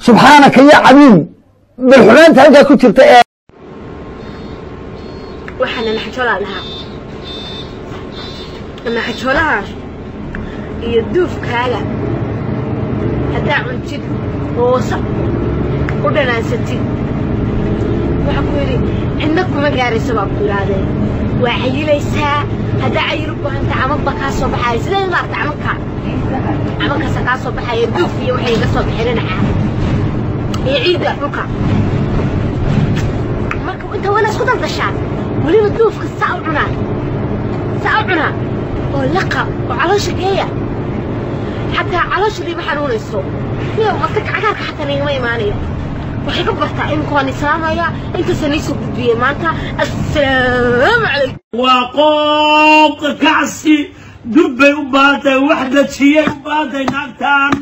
Subxaanaka ya cadiim, bal xumaanta halkaa ku jirta ee Waxaana naxajoolaa dhahaa, naxajoolaha iyo duufkaaga haddaa cuntid oo wasaq u dhanaansatid, waxaa ku yidhi cidna kuma gaarayso baa ku yidhaahdeen, waa cayilaysaa. Haddaa cayil u baahanta, camadba kaa soo baxaya. Sidee maarata camanka, camankaasa kaa soo baxaya, duuf iyo waxay iga soo baxeen dhinaca iyo ciidda dhulka. Marka inta waa ina isku daldashaan, weliba duufka saa u cunaa, saa u cunaa oo laqa oo caloosha geeya, xataa caloosha dhiiba xanuunayso iyo matag cagaarka xataa nagama imaanayo. Waxay ka bartaa imika. Waan islaamaya, intaasa nii soo gudbiyey maanta. Assalaamu calaykum. Waa qooqa kacsi, dubbay u baahan tahay, wax dajiyay u baahan tahay naagtan.